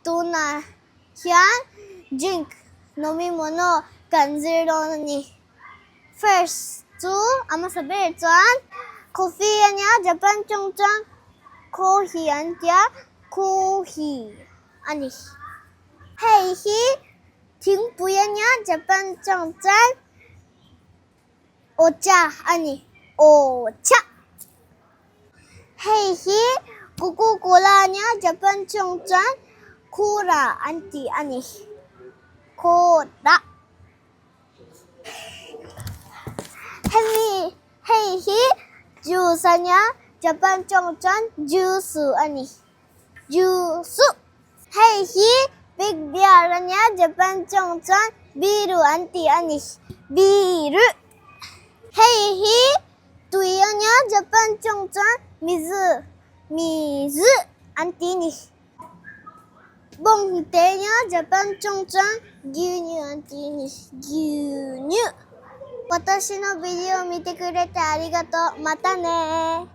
Tunah hian drink nomimono kan zir dawn a ni. First chu a hmasa ber chuan coffee a nia, Japan tawng chuan kohi an tia, kohi a ni. Hei hi thingpui a nia, Japan tawng chuan ocha a ni, ocha. Hei hi Coca Cola a nia, Japan tawng chuan Cola an ti a ni, Cola. Hemi hei hi juice a nia, Japan tawng chuan juice a ni, juice. Hei hi big beer a nia, Japan tawng chuan biru an ti a ni, biru. Hei hi tui a nia, Japan tawng chuan mizu, mizu an ti a ni. Bawng te nia Japan tawng chuan gyunyu an ti a ni, gyunyu. Watashi no video mite kurete arigatou, mata ne.